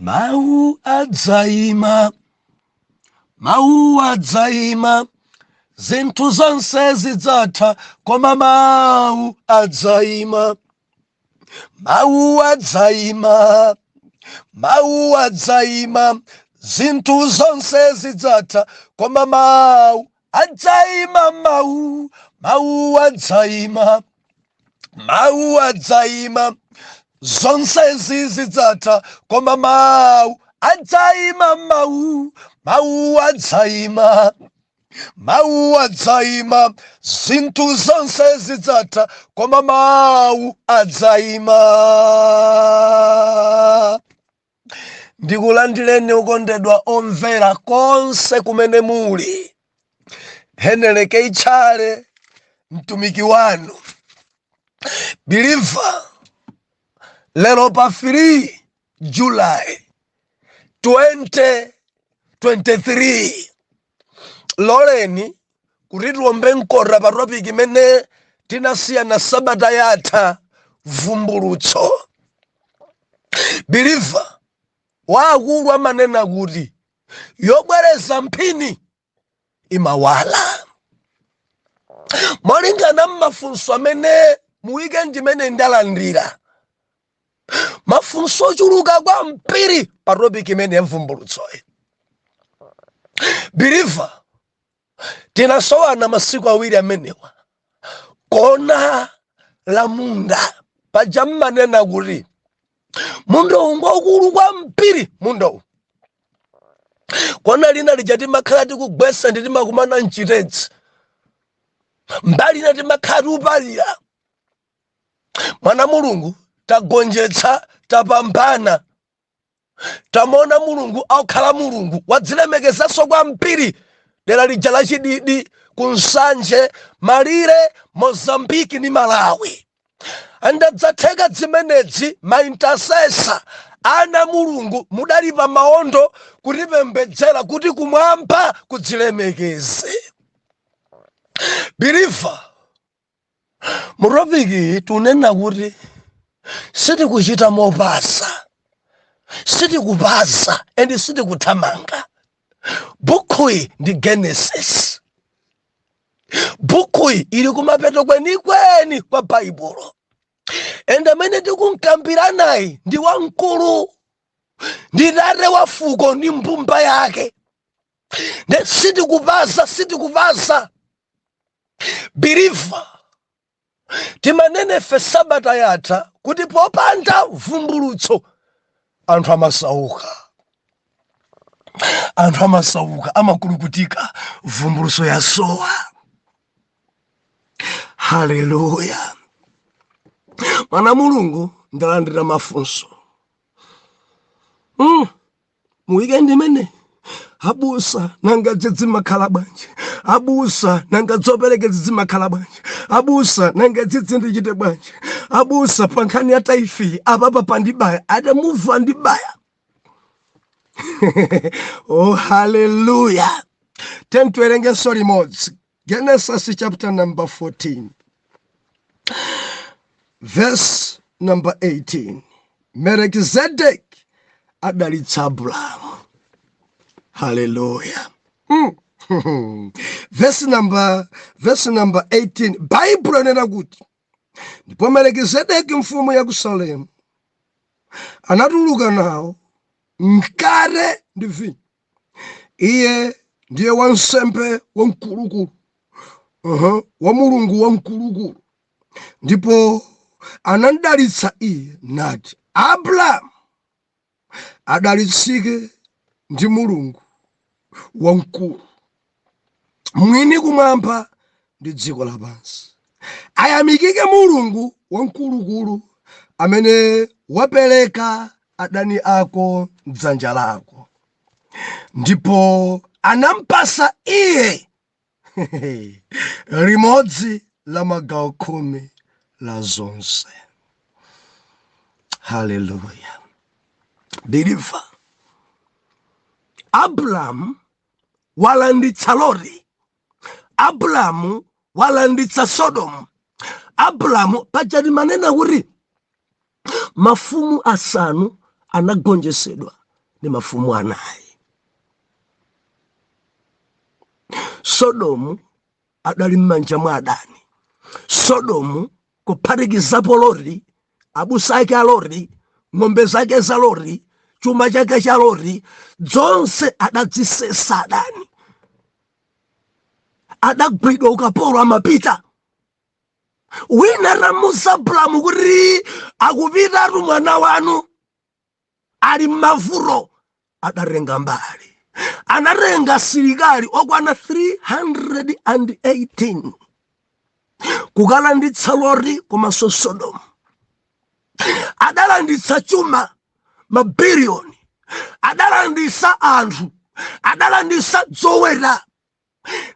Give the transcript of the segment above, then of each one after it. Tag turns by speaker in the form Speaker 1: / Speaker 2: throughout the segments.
Speaker 1: Mawu adzaima, mawu adzaima, zinthu zonse zidzatha, koma mawu adzaima. Mawu adzaima, mawu adzaima, zinthu zonse zidzatha, koma mawu adzaima. Mawu, mawu adzaima, mawu adzaima, zonsezi zidzatha, koma mawu adzaima. Mawu, mawu adzaima, mawu adzaima, zinthu zonse zidzatha, koma mawu adzaima. Ndikulandireni okondedwa omvera konse kumene muli. Henry K. Tchale, mtumiki wanu believer, lero pa 3 July 2023, loleni kuti tiombe mkota pa topic imene tinasiyana sabata yatha, vumbulutso. Believer, waakulu amanena kuti yobwereza mphini imawala. Molingana mmafunso amene mu weekend imene ndalandira mafunso ochuluka kwambiri pa topic imene ya vumbulutsoyi, believer, tinasowana masiku 2 amenewa kona la munda. Paja mmanena kuti munda uwu ngwaukulu kwambiri. Munda uwu kona lina lija timakhala tikugwesa ndi timakumana mchitedzi, mbali ina timakhala tikupalira. Mwana Mulungu, tagonjetsa, tapambana, tamona Mulungu akukhala Mulungu, wadzilemekezanso kwambiri. Dera lija la Chididi kuNsanje, malire Mozambiki ndi Malawi, andadzatheka zimenezi. Ma intercessor, ana Mulungu, mudali pa maondo kutipembedzera kuti kumwamba kudzilemekeze. Believer, mu topic tunena kuti sitikuchita mopasa, sitikupasa and sitikuthamanga. Bukhuyi ndi Genesis. Bukhuyi ili kumapeto kwenikweni kwa Baibulo, and amene tikunkambiranayi ndi wamkulu, ndi tate wa fuko ndi mbumba yake. Nde sitikupasa, sitikupasa. Believer, timanenefe sabata yatha kuti popanda vumbulutso anthu amasauka, anthu amasauka, amakulukutika. Vumbulutso yasowa. Haleluya! Mwana Mulungu, ndalandira mafunso mu weekend imene. Abusa, nanga zimakhala bwanji? Abusa, nanga zoperekedzi zimakhala bwanji? Abusa, nanga dzidzi ndichite bwanji? Abusa, pa nkhani ya tithe apapa pandibaya, atamuva ndibaya. Oh, haleluya! Tiwerengenso limodzi Genesis chapter number 14 verse number 18. Melkizedek adalitsa Abrahamu. Haleluya! Verse number 18, Baibulo inena kuti, "Ndipo Melkizedeki mfumu ya ku Salemu anatuluka nawo mkate ndi vinyo. Iye ndiye wansembe wamkulukulu wa Mulungu Wamkulukulu, ndipo anadalitsa iye nati, Abrahamu adalitsike ndi Mulungu Wamkulu, mwini kumwamba ndi dziko lapansi. Ayamikike Mulungu Wamkulukulu amene wapereka adani ako mdzanja lako. Ndipo anampasa iye limodzi la magawo 10 la zonse." Haleluya! Believer, Abrahamu walanditsa Loti, Abrahamu walanditsa Sodomu. Abrahamu, paja timanena kuti mafumu asanu anagonjetsedwa. ndi mafumu anayi. Sodomu adali m'manja mwa adani. Sodomu kuphatikizapo Loti, abusa ake a Loti, ng'ombe zake za Loti, chuma chake cha Loti, zonse adadzisesa adani. Adagwidwa ukapolo amapita. Wina atamuuza Abramu kuti akupitatu mwana wanu ali m'mavuto, adatenga mbali. Anatenga asilikali okwana 318 kukalanditsa Loti komanso Sodomu. Adalanditsa chuma mabiliyoni, adalanditsa anthu, adalanditsa zoweta.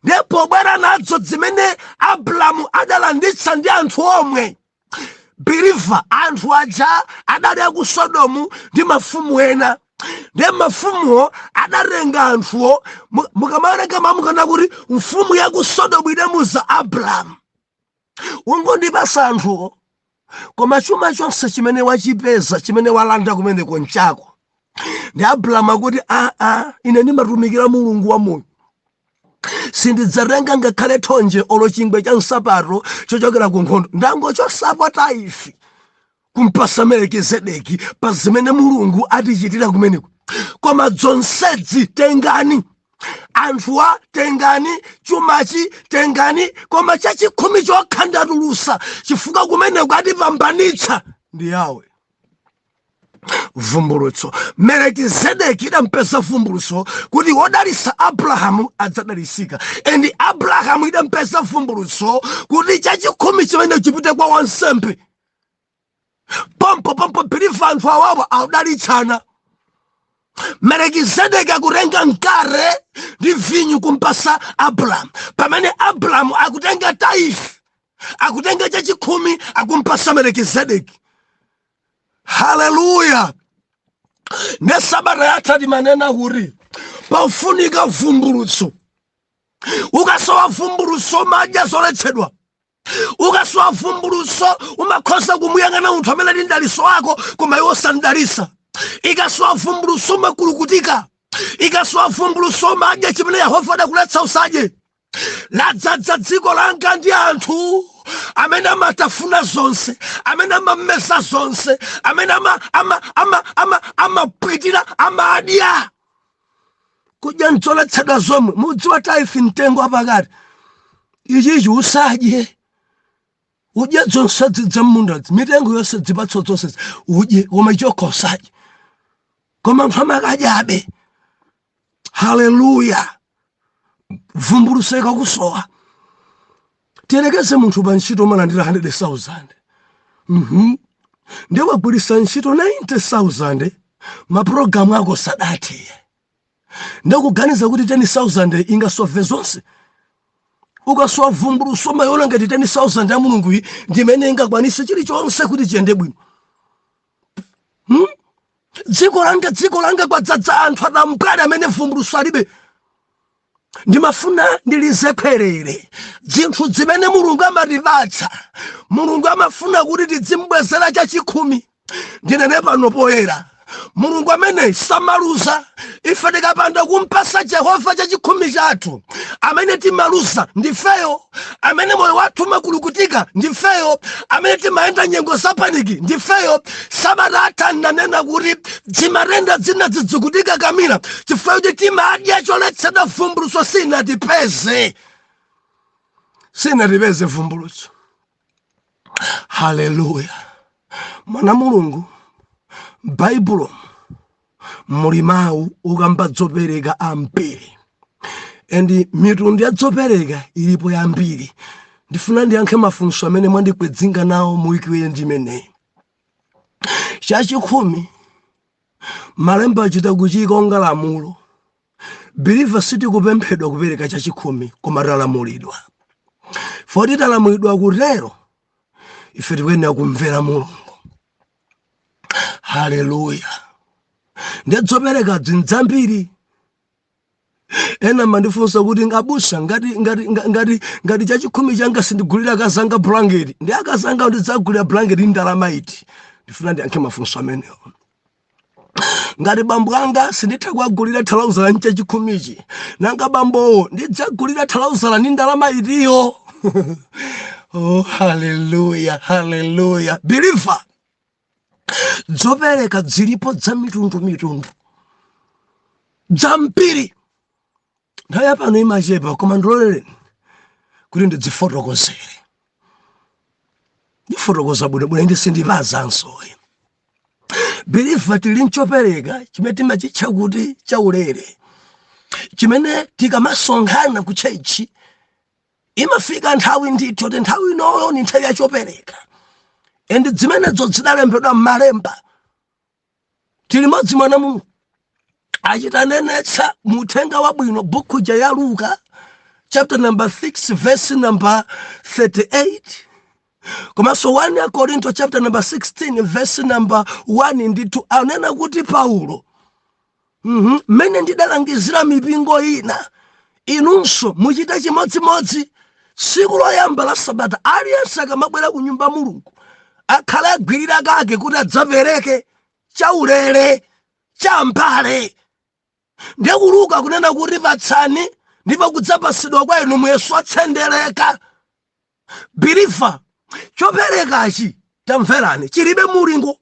Speaker 1: Ndipo pobwera nadzo zimene Abramu adalanditsa ndi anthu omwe believer, anthu aja adali aku Sodomu ndi mafumu ena. Ndiye mafumuwo adatenga anthuwo. Mukamawerenga mawu mukana kuti mfumu ya ku Sodomu idamuza Abramu, ungondipasa anthuwo, koma chuma chonse chimene wachipeza, chimene walanda kumeneko nchako. Ndi Abramu akuti, aa, ine ndimatumikira Mulungu wa moyo, sindidzatenga ngakhale thonje olo chingwe cha nsapato chochokera ku nkhondo, ndangochosapo tithe kumpasa Melekizedeki pa zimene Mulungu atichitira kumeneko, koma zonsezi tengani, anthuwa tengani, chumachi tengani, koma chachikhumi chokha ndatulusa, chifukwa kumeneko atipambanitsa ndi Yawe. Vumbulutso, Melekizedeki idampeza vumbulutso kuti wodalitsa Abrahamu adzadalitsika, and Abrahamu idampeza vumbulutso kuti chachikhumi chimene chipite kwa wansembe. Pompo pompo believer, anthu awawa adalitsana. Melekizedeki akutenga mkate ndi vinyu kumpasa Abrahamu, pamene Abrahamu akutenga tithe, akutenga chachikhumi, akumpasa Melekizedeki. Haleluya! Ne sabata yatha timanena kuti pafunika vumbulutso. Ukasowa vumbulutso umadya zoletsedwa. Ukasowa vumbulutso umakhoza kumuyang'ana munthu amene ali mdaliso wako koma iwo sandalisa. Ikasowa vumbulutso umakulukutika. Ikasowa vumbulutso umadya chimene Yehova adakuletsa usadye. Ladzadza dziko langa ndi anthu amene amatafuna zonse, amene amameza zonse, amene amapwitira, amadya kudya nzoletsedwa zomwe. Mudziwa tithe mtengo wapakati ichichi usadye, udye zonse zam'munda, mitengo yonse, zipatso zonse udye, koma ichokha usadye. Koma anthu amakadyabe. Haleluya! Vumbulutso ikakusowa, tiyerekeze munthu pa ntchito umalandira 100,000, Ndiye wagwiritsa ntchito 90,000, mapulogalamu ako sadati, ndikuganiza kuti 10,000 ingasolve zonse. Ukasowa vumbulutso umayiona ngati 10,000 ya Mulungu iyi ndimene ingakwanise chilichonse kuti chiyende bwino, Dziko langa, dziko langa kwadzadza anthu atambwali amene vumbulutso alibe. Ndimafuna ndilize khwerere zinthu zimene Mulungu amatipatsa. Mulungu amafuna kuti tidzimbwezera chachikhumi. Ndinene pano poyera, Mulungu amene samaluza. Ife tikapanda kumpasa Jehova chachikhumi chathu, amene timaluza ndifeyo, amene moyo wathu umakulukutika ndifeyo, amene timayenda nyengo za panic ndifeyo. Sabata atha ndanena kuti zimatenda zina zidzikutika kamira chifukwa kuti timadya choletsedwa. Vumbulutso sinatipeze, sinatipeze vumbulutso. Haleluya! Mwana Mulungu, m'Baibulo muli mawu okamba zopereka ambiri, and mitundu ya zopereka ilipo yambiri. Ndifuna ndiyankhe mafunso amene mwandikwedzinga nawo mu weekend imeneyi. Chachikhumi malemba achita kuchika onga lamulo. Believer, sitikupemphedwa kupereka chachikhumi, koma talamulidwa. Foti talamulidwa kutero, ife tikuyenera kumvera Mulungu. Haleluya! Ndiye zopereka zinzambiri. Ena mandifunsa kuti, abusa, ngati chachikhumi changa sindigulira akazanga bulangeti, ndi akazanga ndidzagulira bulangeti ndalama iti? Ndifuna ndiyankhe mafunso amenewo. Ngati bambo anga sinditha kuwagulira thalauzala nchachikhumichi, nanga bambowo ndidzagulira thalauzala ndi ndalama itiyo? Oh, haleluya, haleluya! Believer, zopereka zilipo za mitundumitundu, zambiri. Nthawi yapano imachepa, koma ndilolere kuti ndidzifotokozere. Ndifotokoza bwinobwino, indi sindipazanso. Believer, tili nchopereka chimene timachitcha kuti chaulere, chimene tikamasonkhana ku church imafika nthawi ndithu kuti nthawi inoyo ni nthawi yachopereka, and zimenezo zidalembedwa m'malemba. Tili modzi mwana Mulungu achitanenetsa muthenga wabwino, buku ja ya Luka, chapter number 6, verse number 38, komanso 1 Korinto, chapter number 16, verse number 1. Ndithu anena kuti Paulo, mmene ndidalangizira mipingo ina, inunso muchite chimodzimodzi. Tsiku loyamba la sabata, aliyense akamabwera ku nyumba Mulungu akhale agwirira kake kuti adzapereke chaulere cham'mbale. Ndiye ku Luka kunena kuti patsani ndipo kudzapasidwa kwa inu muyeso atsendereka. Believer, choperekachi, tamverani, chilibe mulingo.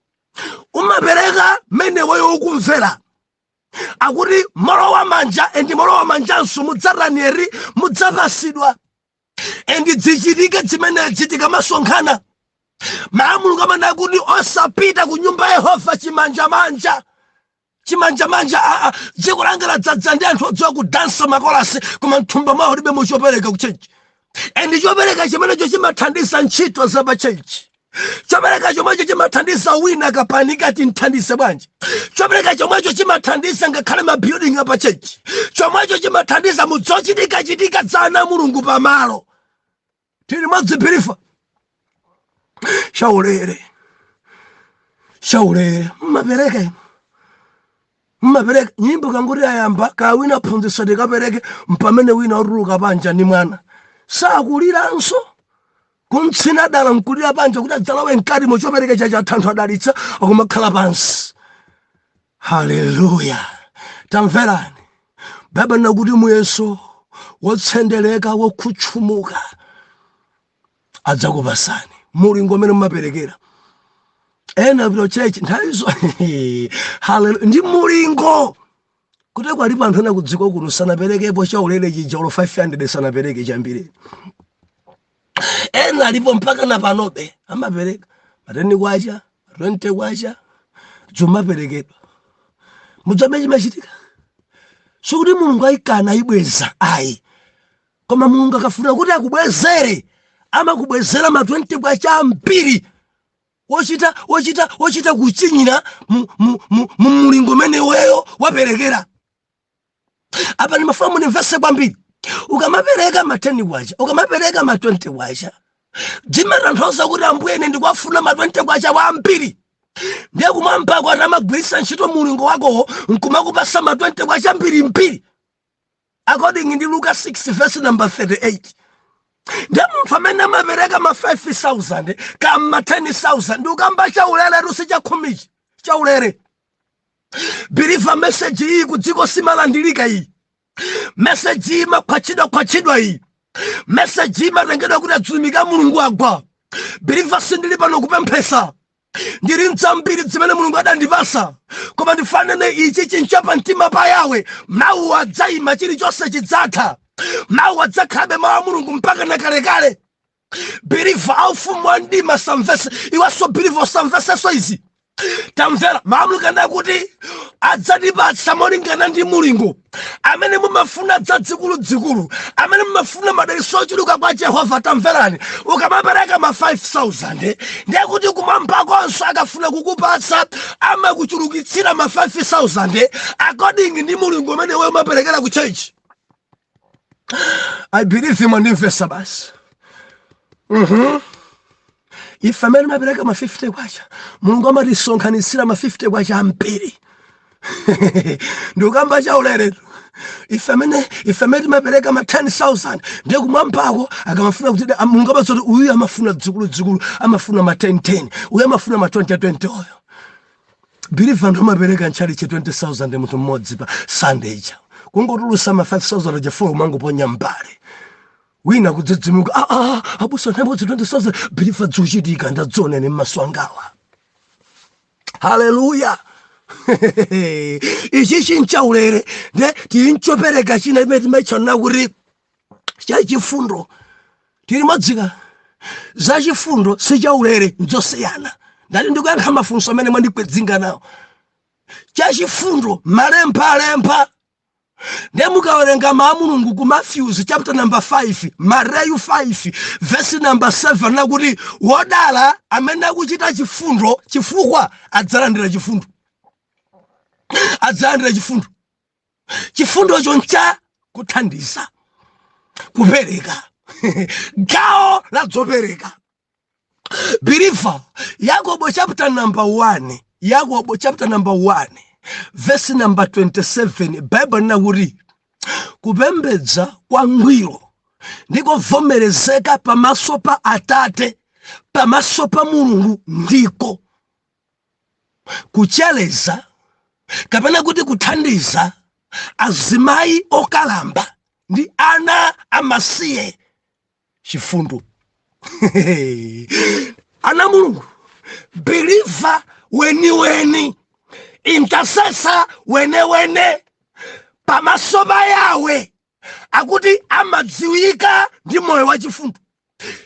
Speaker 1: Umapereka mmene weyo ukumvera, akuti molowa manja, and molowa manjanso mudzataneri, mudzapasidwa. And zichitike zimenezi tikamasonkhana. Maamuluka amene kuti osapita ku nyumba ya Yehova chimanjamanja, chimanjamanja. Aa, dziko langa ladzadza ndi anthu odziwa kudansa makolasi, koma mthumba mwawo libe muchopereka ku church. And chopereka chimenecho chimathandiza ntchito za pa church. Chopereka chomwecho chimathandiza wina kapanika tinthandize bwanji. Chopereka chomwecho chimathandiza ngakhale ma building apa church. Chomwecho chimathandiza mudzochitika-chitika za ana Mulungu pamalo. Tili modzi, believer? Chaulere, chaulere mmapereka inu, mmapereka. Nyimbo kanguti ayamba, kawina phunzitsa tikapereke, mpamene wina otuluka panja ndi mwana sakuliranso kumtsina dala nkulira panja kuti adzalowe mkati mochopereka chachatha. Anthu adalitsa, akumakhala pansi. Haleluya! Tamverani, Baibulo nakuti muyeso wotsendereka, wokhutchumuka adzakupasani, mulingo umene mumaperekera. Ena apita church nthawizo, haleluya, ndi mulingo kuti kwalipo anthu ena kudziko kuno sanaperekepo chaulere chija olo 500, sanapereke chambiri. Ena alipo mpaka na panobe amapereka ma 10 kwacha, ma 20 kwacha, zomaperekedwa. Mudzabe chimachitika, sikuti Mulungu ayikana, ayibweza, ayi. Koma Mulungu akafuna kuti akubwezere, amakubwezera ma 20 kwacha ambiri, wochita kuchinyira mu mulingo umene iweyo waperekera. Apa ndimafuna munimvese kwambiri. Ukamapereka ma 10 kwacha, ukamapereka ma 20 kwacha, zimatanthauza kuti Ambuye, ine ndikuwafuna ma 20 kwacha wambiri. Ndiye kumwambako atamagwiritsa ntchito mulingo wakowo nkumakupasa ma 20 kwacha mbirimbiri, according ndi Luka 6 verse number 38. Ndiye munthu amene amapereka ma 5000 kama 10,000, ndi ukamba chaulere, si chakhumichi, chaulere. Believer, message iyi kudziko simalandilika iyi. Message iyi imakhwatchidwa khwatchidwa iyi. Message iyi imatengedwa kuti adzulumika Mulungu agwa. Believer, sindili pano kupemphesa, ndili nzambiri zimene Mulungu adandipasa, koma ndifanene ichi chinchapa mtima pa Yawe. Mawu adzayima, chilichonse chidzatha, mawu adzakhalabe mawu a Mulungu mpaka na kalekale. Believer, aufumu wa mdima samvese, iwenso believer usamvesenso izi. Tamvera, maamulukanda kuti adzatipatsa molingana ndi mulingo amene mumafuna dzadzikuludzikulu, amene mumafuna madalitso ochuluka kwa Jehova. Tamverani, ukamapereka ma 5000, ndiye kuti kumwambakonso akafuna kukupatsa amakuchulukitsira ma 5000 according ndi mulingo umene iwe umaperekera ku church. I believe mwandimvesa basi. Ife amene mapereka ma 50 kwacha, Mulungu amatisonkhanitsira ma 50 kwacha ambiri, ndikukamba chauleretu. Ife amene timapereka ma 10,000, ndiye kumwambako akamafuna kuti Mulungu amazoti uyu amafuna dzikulu dzikulu, amafuna ma 10 10, uyu amafuna ma 20 20 oyo. Believer, anthu amapereka ntchalichi 20,000 munthu mmodzi pa Sunday ija, kungotulusa ma 5,000 aja 4, umangoponya mbale wina kudzidzimuka, "Ah, ah, abusa, nthawi imodzi 20,000?" Believer, dzuchitika, ndadzionene mmaso angawa. Haleluya! Ichi chinchaulere, nde tinchopereka china imene timaitchana kuti chachifundo. Tili modzika? Zachifundo sichaulere, nzosiyana. Ndati ndikuyankha mafunso amene mwandikwedzinga nawo. Chachifundo malemba alemba, ndiye mukawerenga mawu a Mulungu ku Matthews chapter number 5, Mateyu 5 verse number 7, nakuti wodala amene akuchita chifundo, chifukwa adzalandira chifundo, adzalandira chifundo. Chifundocho ncha kuthandiza, kupereka, gawo la zopereka. Believer, Yakobo chapter number 1, Yakobo chapter number 1 verse number 27, Bible linakuti kupembedza kwa ngwiro ndikovomerezeka pamaso pa Atate, pamaso pa Mulungu, ndiko kuchereza kapena kuti kuthandiza azimayi okalamba ndi ana amasiye. Chifundo, ana Mulungu, believer weniweni, intercessor wenewene pamaso pa Yawe, akuti amadziwika ndi moyo wa chifundo.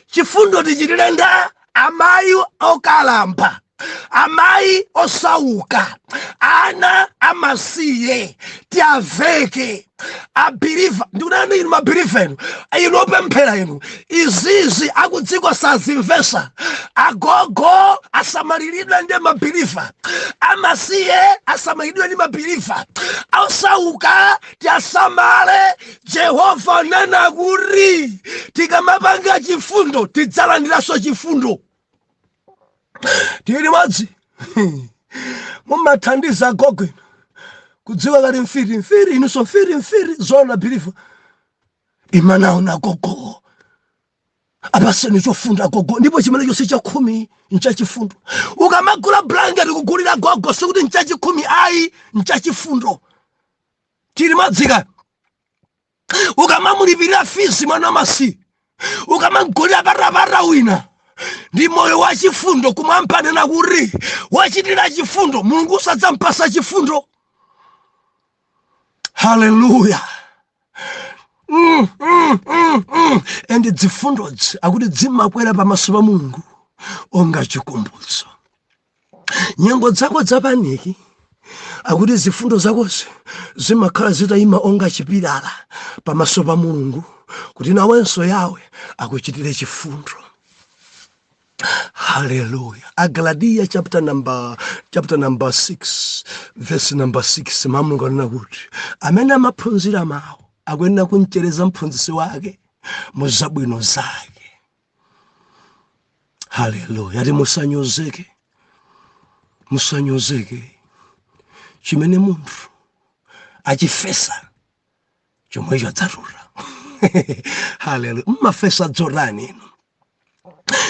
Speaker 1: Chifundo tichitire nda amayi okalamba, amayi osauka, ana amasiye, tiaveke. Abeliever, ndikunena inu mabeliever, inu, inu opemphera inu, izizi akudziko sazimvesa. Agogo asamaliridwe ndi mabeliever, amasiye asamaliridwe ndi mabeliever, osauka tiasamale. Jehova nena kuti tikamapanga chifundo tidzalandiranso chifundo. Tili madzi, mumathandiza agogo inu kudziwa kali mfiti, mfiti inunso, mfiti, mfiti zona. Believer, imanawo na gogo, apaseni chofunda gogo, ndipo chimene chonse chakhumi nchachifundo. Ukamagula blanket kugulira gogo, sikuti nchachikhumi ayi, nchachifundo. Tili madzika? Ukamamulipirira fees mwana masi, ukamagulira patapata wina, ndi moyo wa chifundo. Kumwamba nena kuti wachitira chifundo, Mulungu usadzampasa chifundo. Haleluya! And dzifundodzi akuti dzimakwera pamaso pa Mulungu onga chikumbutso. Nyengo zako zapaniki, akuti zifundo zakozi zimakhala zitayima onga chipilala pamaso pa Mulungu, kuti nawenso Yawe akuchitire chifundo. Haleluya! Agalatiya chapter number 6 verse number 6, Mulungu anena kuti amene amaphunzira mawu akuyenera kumchereza mphunzitsi wake mu zabwino zake. Haleluya! Ati musanyozeke, musanyozeke. Chimene munthu achifesa, chomwecho adzatuta. Haleluya! Mmafesa dzotani inu?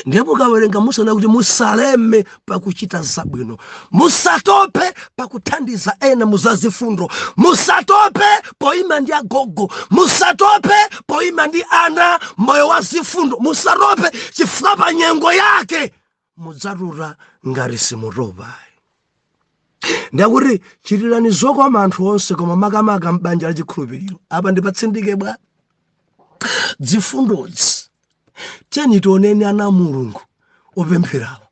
Speaker 1: Ndiye mukawerenga musana kuti musaleme pakuchita zabwino, musatope pakuthandiza ena muzazifundo, musatope poima ndi agogo, musatope poima ndi ana, moyo wa zifundo, musatope, chifukwa pa nyengo yake mudzatuta ngati simutopa. Ndakuti chitirani zokoma anthu onse, koma makamaka m'banja la chikhulupiriro. Apa ndipatsindike bwa dzifundodzi. Tiyeni tioneni ana a Mulungu opempherawa,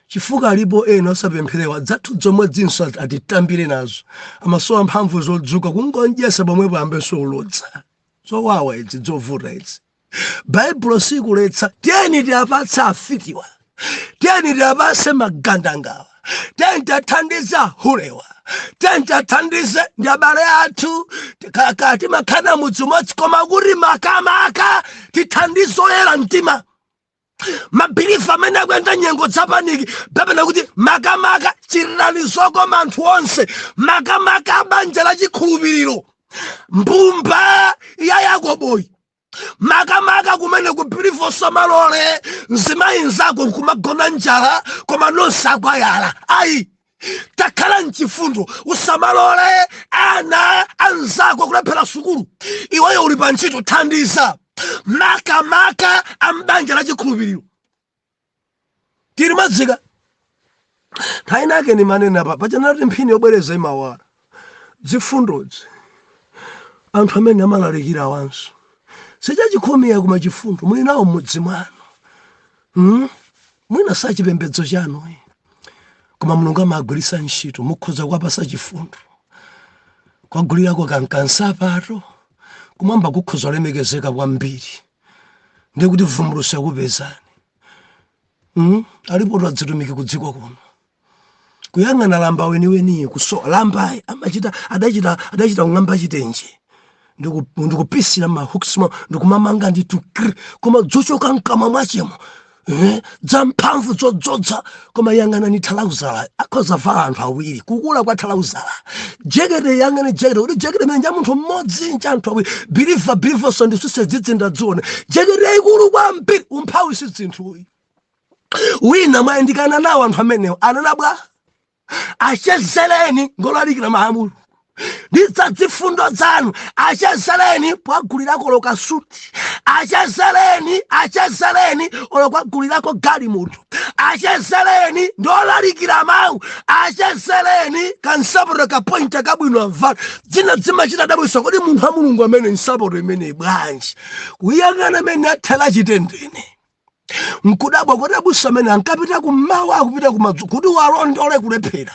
Speaker 1: chifukwa alipo ena osapempherewa, dzathu zomwe dzinso atitambire nazo, amasowa mphamvu zodzuka, kungonjesa pomwepo ambenso ulodza. Zowawa idzi, zovuta idzi. Baibulo sikuletsa. Tiyeni tiapatse afitiwa, tiyeni tiapatse magandangawa, tiyeni tiathandize ahulewa, tiyeni tiathandize ndi abale athu timakhala mudzi umodzi, koma kuti makamaka tithandize oyera mtima, mabeliever amene akuyenda nyengo zapaniki. Bapena kuti makamaka chitirani zokoma anthu onse, makamaka abanja la chikhulupiriro, mbumba ya Yakoboyi. Makamaka kumene ku believer, samalole mzimayi nzako nkumagona njala koma nonse akwayala ayi. Takhala mchifundo. Usamalole ana anzako kulephera sukulu, iweyo uli pa ntchito. Thandiza makamaka ambanja la chikhulupiriro. Tili madzika nthawi nake nimanena pa pachanati mphini yobwereza imawala. Zifundodzi anthu amene amalalikira awanso sichachikhumi koma chifundo muli nawo m'mudzi mwanu, Mwina sachipembedzo chanu eh, koma Mulungu amagwiritsa ntchito. Mukhoza kuwapasa chifundo, kwagulirako kankansapato, kumwamba kukhoza kulemekezeka kwambiri, ndiye kuti vumbulutso yakupezani. Alipo adzitumiki ku dziko kuno, kuyang'ana lamba weniweni kuso lambayi amachita adachita kung'amba chitenje ndikupisira ma hooks mwa ndikumamanga ndi tukri, koma dzochoka mkamwa mwachemo dzamphamvu dzodzodza. Koma yang'anani thalauzala, akhoza vala anthu awiri kukula kwa thalauzala. Jekete, yang'ani jekete, kuti jekete imene nja munthu mmodzi, ncha anthu awiri. Believer, believer, sandisuse dzidzi ndadziona jekete yayikulu kwambiri. Umphawi si dzinthuyi. Wina mwayandikana nawo anthu amenewo anena bwa achezereni ngolalikira maamulo ndidzadzifundo zanu, achezereni pwagulirako lokasuti, achezereni, achezereni olokwagulirako galimoto, achezereni ndolalikira mawu, achezereni kansapato kapointa kabwino avala. Dzina dzimachita dabwisa, kodi munthu wa Mulungu amene nsapato imene bwanji? Kuyang'ana amene athela chitendene nkudabwa, kodi abusa amene ankapita kummawa akupita kumadzulo kuti walondole kulephera?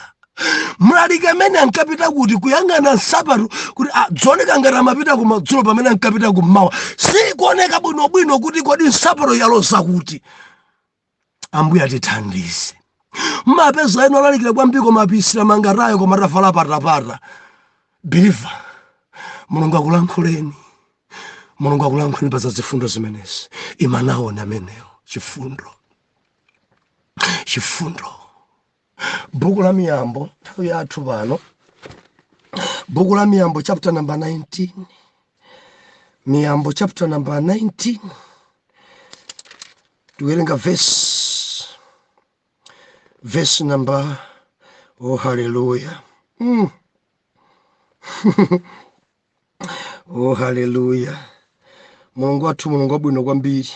Speaker 1: Mlaliki amene ankapita kuti? Kuyang'ana nsapato kuti dzoneka ngati amapita kumadzulo pamene ankapita kummawa. Sikuoneka bwinobwino kuti kodi nsapato yaloza kuti. Ambuye atithandize. Mmapeza eno alalikira kwambiri koma apisira mangatayo, koma atavala patapata. Believer, Mulungu akulankhuleni, Mulungu akulankhuleni pa za zifundo zimenezi. Imanaona amenewo chifundo, chifundo. Buku la Miyambo, nthawi yathu pano. Buku la Miyambo chapter number 19, Miyambo chapter number 19, tikuwerenga verse number, oh haleluya, Oh haleluya! Mulungu wathu, Mulungu wabwino kwambiri.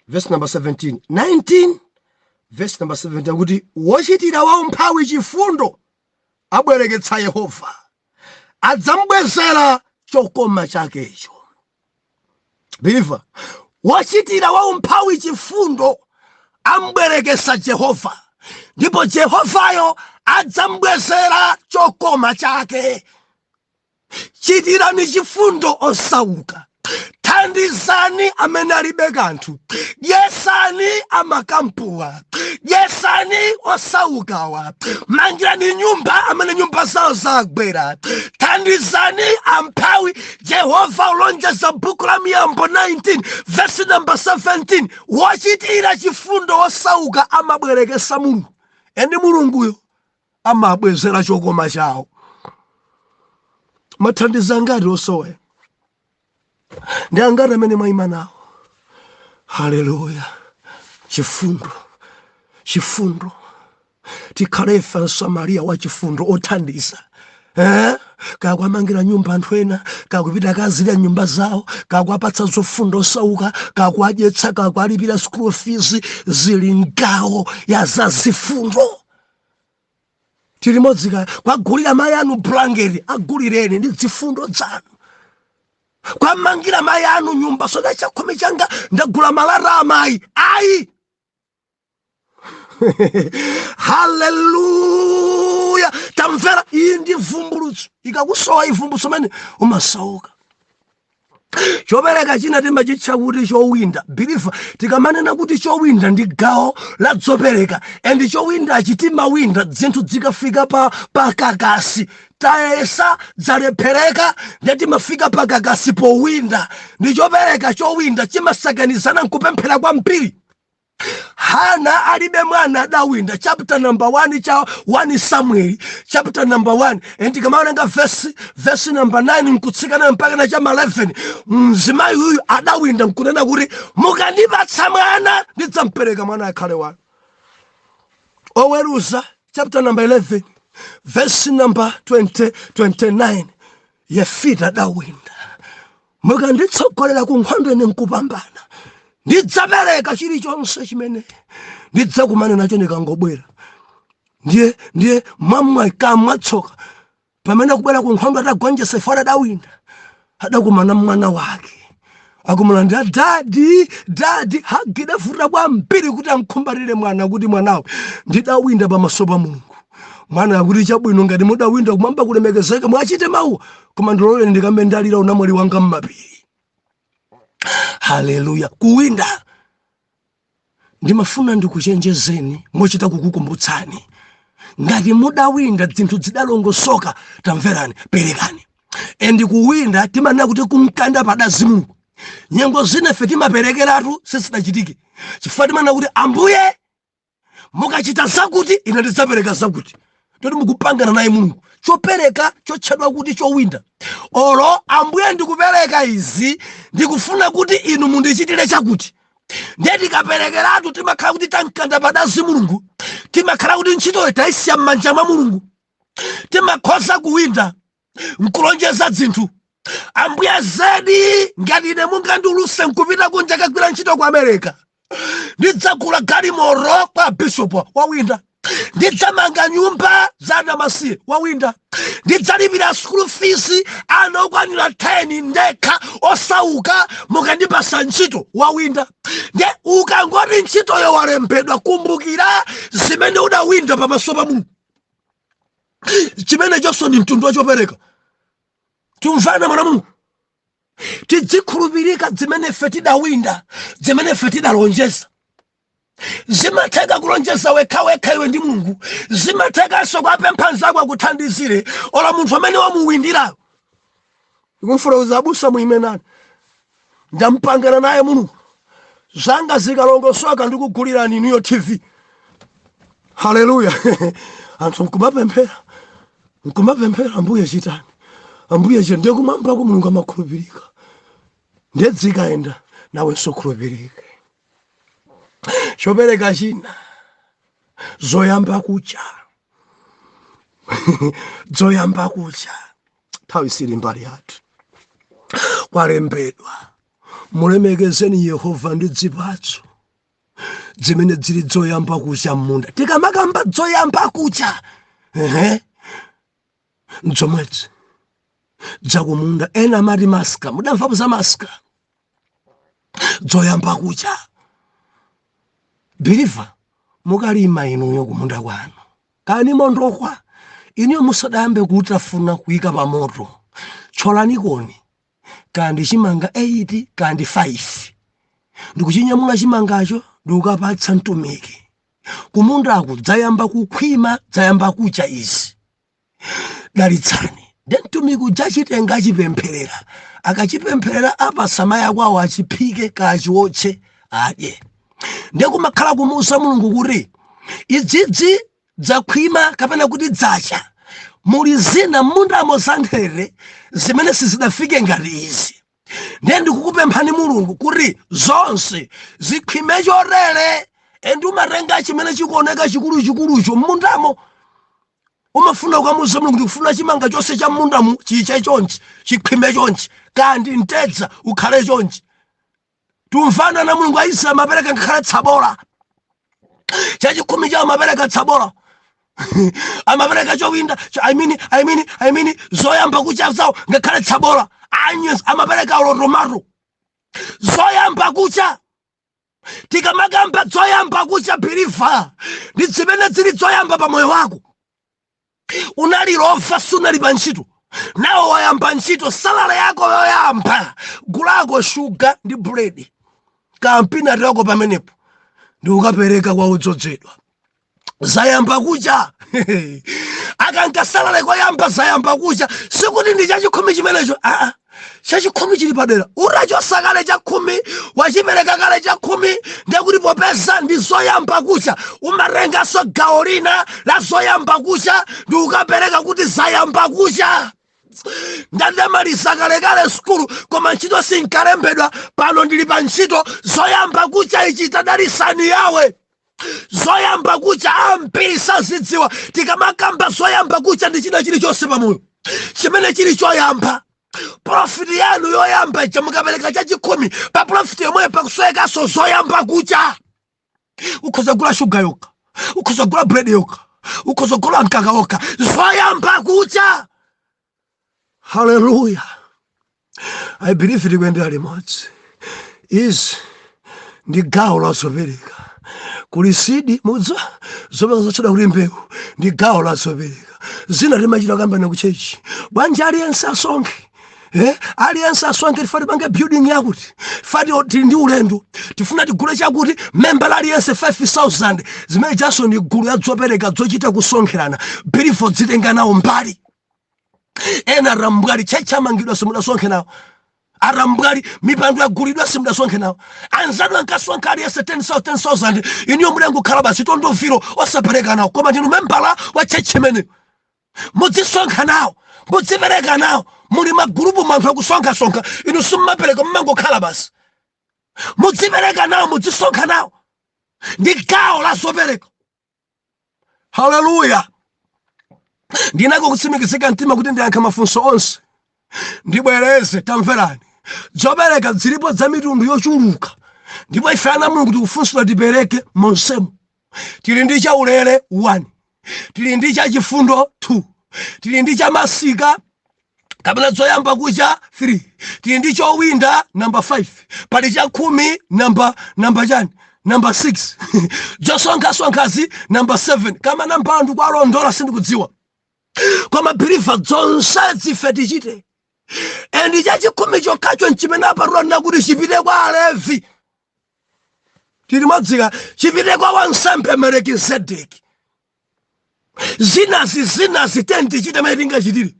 Speaker 1: Verse number 17, 19 verse number 17 akuti, "Wochitira waumphawi chifundo abwereketsa Yehova, adzambwezera chokoma chakecho." Believer, wochitira waumphawi chifundo ambwerekesa Jehova, ndipo Jehovayo adzambwezera chokoma chake. Chitirani chifundo osauka, thandizani amene alibe kanthu, dyesani amakampuwa, dyesani osaukawa, mangirani nyumba amene nyumba zawo zagwera, thandizani amphawi. Jehova ulonjeza buku la Miyambo 19 verse number 17, wochitira chifundo osauka amabwerekesa Mulungu, and Mulunguyo amabwezera chokoma chawo. Mathandizo angati osowa ndi angati amene mwayima nawo? Haleluya! Chifundo, chifundo. Tikhale ife Msamariya wa chifundo, othandiza, eh? Kakuamangira nyumba anthu ena, kakupita kazilira nyumba zawo, kakuapatsa zofunda osauka, kakuadyetsa, kakualipira school fees, zili ngawo ya zazifundo. Tili modzi ka kwagulira mayi anu bulangeti, agulireni ndi zifundo zanu. Kwamangira mayi anu nyumba, soda chakhumi changa ndagula malata amayi, ayi. Haleluya! Tamvera, iyi ndi vumbulutso. Ikakusowa ivumbulutso mene umasauka. Chopereka china timachitcha kuti chowinda. Believer, tikamanena kuti chowinda ndi gawo la zopereka, and chowindachi timawinda zinthu zikafika pa pakakasi. Tayesa, zalephereka, ndiye timafika pakakasi powinda. Ndi chopereka chowinda, chimasakanizana nkupemphera kwambiri. Hana alibe mwana, adawinda. Chapter number 1 cha 1 Samuel chapter number 1, and tikamawerenga verse number 9 nkutsikana mpaka na chama 11, mzimayi uyu adawinda nkunena kuti, "Mukandipatsa mwana, ndidzampereka mwana akhale wanu." Oweruza chapter number 11 verse number 20, 29. Yefita adawinda: mukanditsogolera ku nkhondo, ine nkupambana, ndidzapereka chilichonse chimene ndidzakumana nacho ndikangobwera. Ndiye mwamwayi kamwatsoka, pamene akubwera ku nkhondo atagonjetsa ifo, adawinda, adakumana mwana wake akumulandira: "Daddy, daddy." Hug idavuta kwambiri kuti amkhumbatire mwana, kuti mwanawe, ndidawinda pamaso pa Mulungu. Mwana akuti, "Chabwino, ngati mudawinda, kumwamba kulemekezeke, mwachite mawu, koma ndiloleni ndikambe ndalira unamwali wanga mmapiri." Haleluya! Kuwinda, ndimafuna ndikuchenjezeni mochita kukukumbutsani: ngati mudawinda, zinthu zidalongosoka, tamverani, perekani. And kuwinda timanena kuti kumkanda padazi Mulungu. Nyengo zina ife timaperekeratu sisidachitike, chifukwa timanena kuti, "Ambuye, mukachita zakuti, ine ndidzapereka zakuti." Toti mukupangana naye Mulungu chopereka chotchedwa kuti chowinda. Olo, "Ambuye, ndikupereka izi, ndikufuna kuti inu mundichitire chakuti." Ndiye tikaperekeratu timakhala kuti tamkanda padazi Mulungu, timakhala kuti ntchitoyo tayisiya m'manja mwa Mulungu. Timakhoza kuwinda nkulonjeza zinthu: "Ambuye, zedi ngati ine mungandiuluse nkupita kunja kagwira ntchito ku America, ndidzagula galimoto kwa bishop." Wawinda. "Ndidzamanga nyumba za anamasiye." Wawinda. "Ndidzalipira school fees ana okwanira 10 ndekha osauka mukandipasa ntchito." Wawinda. Nde ukangoti ntchitoyo walembedwa, kumbukira zimene udawinda pamaso pa Mulungu. Chimene chonso ndi mtundu wachopereka. Tumvana, mwana Mulungu? Tidzikhulupirika zimene ife tidawinda, zimene ife tidalonjeza. Zimatheka kulonjeza wekha wekha iwe ndi Mulungu, zimathekanso kwapempha nzako akuthandizire, ola munthu amene wamuwindirayo. Ndikumfuna abusa muimenani: ndampangana naye Mulungu, zanga zikalongosoka ndikugulirani inuyo TV. Haleluya! Anthu nkumapemphera, nkumapemphera, "Ambuye, chitani, Ambuye, chitani." Ndiye kumwambako Mulungu amakhulupirika. Ndiye dzikayenda, nawenso khulupirike. Chopereka china, zoyamba kucha, zoyamba kucha. Nthawi sili mbali yathu. Kwalembedwa: mulemekezeni Yehova ndi zipatso zimene zili zoyamba kucha m'munda. Tikamakamba zoyamba kucha, ehe, nzomwezi zakumunda. Ena amati maska. Mudamvapo za maska? Zoyamba kucha, believer, mukalima inuyo kumunda kwanu, kani mondokwa, inuyo musadayambe kutafuna kuyika pa moto, tcholanikoni kandi chimanga 8 kandi 5, ndikuchinyamula chimangacho ndikukapatsa mtumiki kumundaku: dzayamba kukhwima, dzayamba kucha izi, dalitsani. Nde mtumiki udzachitenga, achipempherera. Akachipempherera, apatsa mayi akwawo achiphike kachiwotche adye. Ndiye kumakhala kumuuza Mulungu kuti idzidzi dzakhwima kapena kuti dzacha, muli zina m'mundamo za nthere zimene sizidafike ngati izi. Ndiye ndikukupemphani Mulungu kuti zonse zikhwime chotere. And umatenga chimene chikuoneka chikuluchikulucho m'mundamo, umafuna kukamuuza Mulungu, ndikufuna chimanga chonse cha m'mundamu chiche chonchi, chikhwime chonchi, kandi mtedza ukhale chonchi. Tumvana na Mulungu? Aisraeli amapereka ngakhale tsabola, chachikhumi chawo amapereka tsabola, amapereka chowinda I mean, zoyamba kucha zawo, ngakhale tsabola, onions, amapereka ulo tomato, zoyamba kucha. Tikamakamba zoyamba kucha, believer, ndi zimene zili zoyamba pa moyo wako. Unali lofa, sunali pa ntchito, nawo wayamba ntchito, salary yako yoyamba, gulako shuga ndi buledi kampinati wako pamenepo ndi ukapereka kwa udzozedwa. Zayamba kucha. Akanka salary koyamba, zayamba kucha. Sikuti ndi chachikhumi chimenecho, aa, chachikhumi chili padera. Utachosa kale chakhumi, wachipereka kale chakhumi, ndekuti popeza ndi zoyamba kucha, umatenganso gawo lina la zoyamba kucha ndi ukapereka kuti zayamba kucha. Ndandamaliza kalekale sukulu, koma ntchito sinkalembedwa. Pano ndili pa ntchito, zoyamba kucha ichi tadalisani yawe. Zoyamba kucha ambiri sazidziwa. Tikamakamba zoyamba kucha, ndi china chilichonse pamoyo chimene chili choyamba. Profit yanu yoyamba ija, mukapereka chachikhumi, pa profit yomweyo pakusowekanso zoyamba kucha. Ukhoza kugula shuga yokha, ukhoza kugula bread yokha, ukhoza kugula mkaka wokha, zoyamba kucha. Haleluya! I believe tikuyendera limodzi. Izi ndi gawo la zopereka. Kuli seed, mudziwa zopereka zotchedwa kuti mbewu, ndi gawo la zopereka. Zina timachita kambana ku church: "Bwanji aliyense asonkhe, aliyense asonkhe, tifuna tipange building yakuti, fati tili ndi ulendo, tifuna tigule chakuti, member aliyense 5000." Zimene jaso ndi gulu ya zopereka zochita kusonkherana. Believer dzitenga nawo mbali. Ena arambwali, church amangidwa, simudasonkhe nawo. Arambwali, mipando yagulidwa, simudasonkhe nawo. Anzanu ankasonkha aliyense 10,000 10,000, iniyo mudangokhala basi tondoviro, osapereka nawo. Koma ndinu membala wa church imeneyo, mudzisonkha nawo, mudzipereka nawo. Muli magulupu, anthu akusonkhasonkha, inu simmapereka, mmangokhala basi. Mudzipereka nawo, mudzisonkha nawo, ndi gawo la zopereka. Haleluya! Ndinako kutsimikizika mtima kuti ndiyankha mafunso onse. Ndibwereze, tamverani. Zopereka zilipo za mitundu yochuluka, ndipo ife ana Mulungu tikufunsidwa tipereke monsemo. Tili ndi chaulere 1, tili ndi chachifundo 2, tili ndi chamasika kapena zoyamba kucha 3, tili ndi chowinda namba 5, pali chakhumi namba chani, namba 6, zosonkhasonkhazi namba 7. Kama namba anthu kwalondola sindikudziwa, koma believer, zonse zife tichite. And chachikhumi chokhacho nchimene apatula kuti chipite kwa Alevi. Tili modzika? Chipite kwa wansembe Melekizedeki. Zinazi tichite mene tingachitire.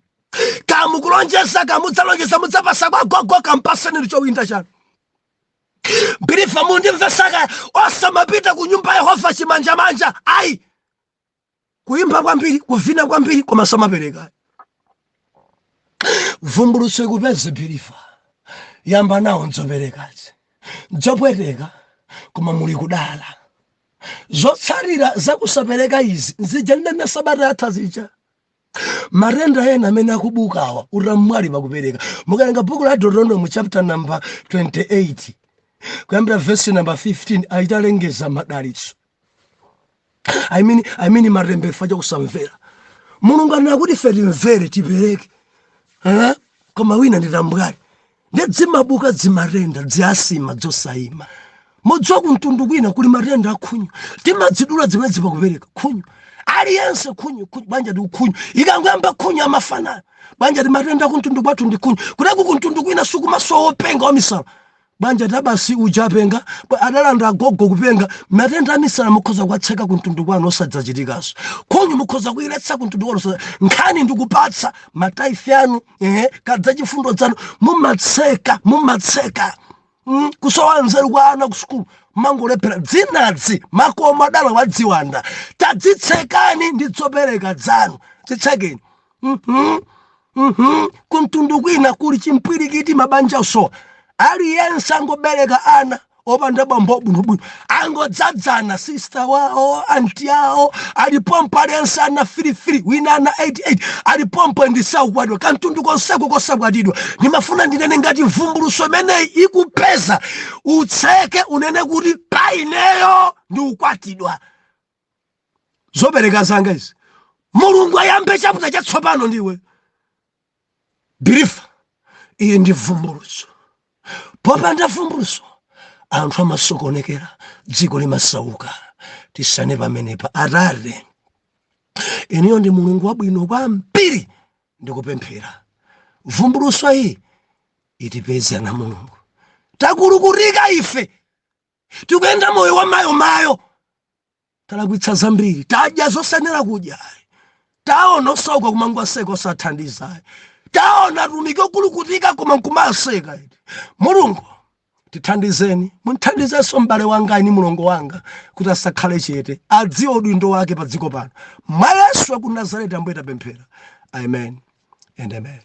Speaker 1: Kamukulonjeza, kamudzalonjeza, mudzapasa kwa gogo, kampaseni chowinda chanu. Believer, mundimvesaka? Osamapita ku nyumba ya Yehova chimanjamanja ayi. Kuyimba kwambiri, kuvina kwambiri, koma samapereka. Vumbulutso ikupeze, believer, yamba nawo nzoperekazi. Nzopweteka, koma muli kudala. Zotsatira zakusapereka izi nzija ndinene sabata yatha zija, matenda ena amene akubukawa utamwali pakupereka. Mukalenga buku la Deuteronomy chapter number 28 kuyambira verse number 15, ayitalengeza madalitso, I mean matemberero chakusamvera Mulungu. Anena kuti ife timvere, tipereke, eh? Koma wina nditambwali, ndi dzimabuka dzimatenda, dziasima dzosayima. Mudziwa kumtundu kwina kuli matenda akhunyu, timadzidula zimene zipakupereka khunyu. Aliyense khunyu, khunyu banja ndi khunyu, ikangoyamba khunyu amafanana. Banja ndi matenda kumtundu kwathu ndi khunyu. Kuteku kumtundu kwina sukumasowa wopenga wamisala. Banja tabasi uja apenga, adalanda agogo kupenga. Matenda amisala mukhoza kuwatseka kumtundu kwanu osadzachitikanso. Khunyu mukhoza kuyiletsa kumtundu kwanu nkhani ndikupatsa ma tithe anu, kadza chifundo dzanu, mumatseka, mumatseka. Kusowa nzeru kwa ana ku sukulu, mangolephera dzinadzi makomo adala wadziwanda. Tadzitsekani ndi zopereka dzanu, zitsekeni. Kumtundu kwina kuli chimpwirikiti, mabanja osowa, aliyense angobereka ana opanda bambo bwinobwino, angodzadzana sister wawo, auntie awo alipompo, aliyense ana 33, wina ana 88 alipompo, ndisakukwatiwa. Kamtundu konseko kosakwatidwa. Ndimafuna ndinene, ngati vumbuluso imeneyi ikupeza, utseke, unene kuti paineyo ndi ukwatidwa, zopereka zanga izi, Mulungu ayambe chapter chatsopano ndiwe. Believer, iyi ndi vumbuluso. Popanda vumbuluso anthu amasokonekera, dziko limasauka. Tisane pamenepa. Atate, inuyo ndi Mulungu wabwino kwambiri. Ndikupemphera vumbuluso iyi itipeze ana Mulungu. Takulukutika ife, tikuyenda moyo wa mayomayo, talakwitsa zambiri, tadya zosanera kudya, taona osauka kumangwaseka osathandiza, taona atumiki okulukutika koma nkumaseka. Mulungu, tithandizeni, munthandizenso m'bale wanga ini mulongo wanga kuti asakhale chete, adziwe udindo wake pa dziko pano. Mwa Yesu wa ku Nazareti, Ambuye, tapemphera. Amen and amen.